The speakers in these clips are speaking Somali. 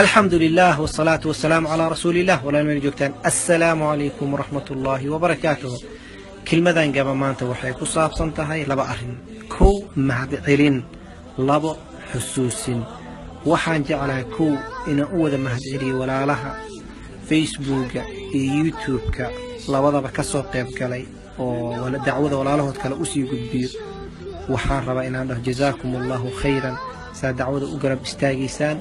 Alxamdu lilah wsalaatu wasalaamu calaa rasuuliillah. Walaal meel joogtaan, assalaamu calaykum waraxmat ullaahi wabarakaatuh. Kelmadan gaba maanta waxay ku saabsan tahay laba arrin: kow, mahadcelin; labo, xusuusin. Waxaan jeclahay, kow, inaan u wada mahadceliyo walaalaha Facebooka iyo YouTube-ka labadaba ka soo qayb galay oo dacwada walaalahood kale usii gudbiyo. Waxaan rabaa inaan dhaho jazaakum allahu khayran. Saa dacwada u garab istaagaysaan,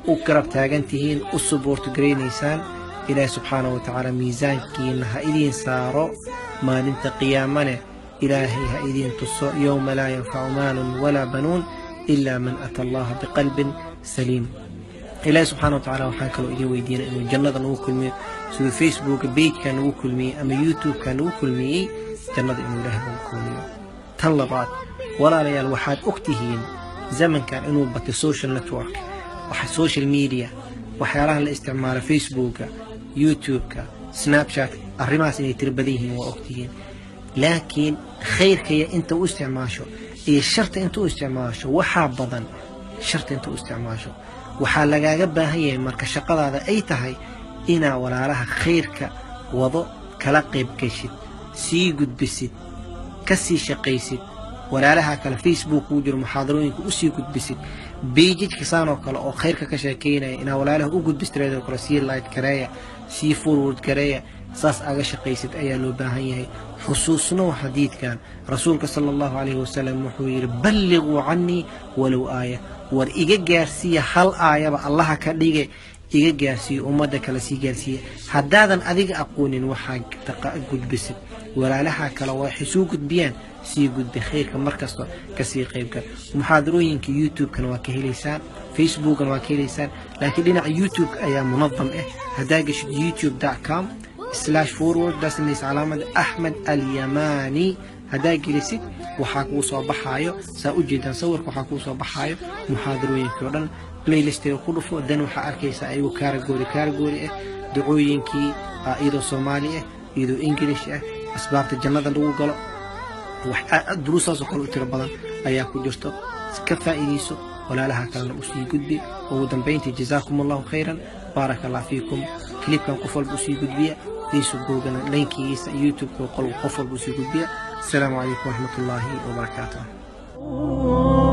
u garab taagan tihiin, u support garaynaysaan, Ilaahi subxaana wa tacaala miisaankiina ha idiin saaro. Maalinta qiyaamane Ilaahay ha idiin tuso yowma laa yanfacu maalun walaa banuun ilaa man ata allaha biqalbin saliim. Ilaahi subxana wa tacala waxaan kaloo idiin weydiinay inuu jannada nagu kulmiyo, siduu Facebooka page-ka nagu kulmiyey ama YouTube-ka nagu kulmiyey, jannada inuu Ilaahay nagu kulmiyo. Tan labaad, walaalayaal, waxaad og tihiin zamankan inuu batay social network, waxa social media, waxyaalaha la isticmaalo, Facebooka, YouTube-ka, Snapchat, arrimahaas inay tiro badan yihiin waa ogtihiin. Laakiin khayrkaya inta u isticmaasho iyo sharta inta u isticmaasho, waxaa badan sharta inta u isticmaasho. Waxaa lagaaga baahan yahay marka shaqadaada ay tahay inaa walaalaha khayrka wado kala qayb geshid, sii gudbisid, ka sii shaqaysid walaalaha kale Facebook kuu jiro, muxaadarooyinka usii gudbisid, pages-ka saan oo kale oo khayrka ka sheekeynaya inaa walaalaha u gudbistireedoo kale, sii like gareeya, sii forward gareeya, saas aga shaqaysid ayaa loo baahan yahay. Xusuusnow xadiidkan rasuulka sala allahu calayhi wasalam wuxuu yidhi: "Balliquu cannii walow aaya." War iga gaarsiiya hal aayaba Allaha ka dhige, iga gaarsiiyo, ummadda kale sii gaarsiiya. Haddaadan adiga aqoonin waxaa gudbisid, walaalaha kale waxay soo gudbiyaan sii gudbi. Khayrka markasta kasii qaybgal. Muxaadarooyinka YouTube-kana waa ka helaysaan, Facebookana waa ka helaysaan, laakiin dhinaca YouTube ayaa munadam ah. Haddaa geshid youtube.com/forward dasamaysa calaamada Axmed Alyamani haddaa gelisid, waxaa kuu soo baxaayo, saa u jeedaan sawirka, waxaa kuu soo baxaayo muxaadarooyinkii oo dhan. Playlistiga ku dhufo, dan waxaa arkaysaa ayagoo category category ah: ducooyinkii iyadoo Soomaali ah, iyadoo English ah, asbaabta jannada lagu galo, duruusaasoo kale u tiro badan ayaa ku jirto. Ka faa'iidayso, walaalaha kalena usii gudbi. Ugu dambayntii, jazaakum allahu khayran, baaraka allah fiikum. Clip-kan qof walba usii gudbiya, Facebookana link-igiisa, YouTube-ka qof walba usii gudbiya. Asalaamu calaykum waraxmat ullaahi wabarakaatuh.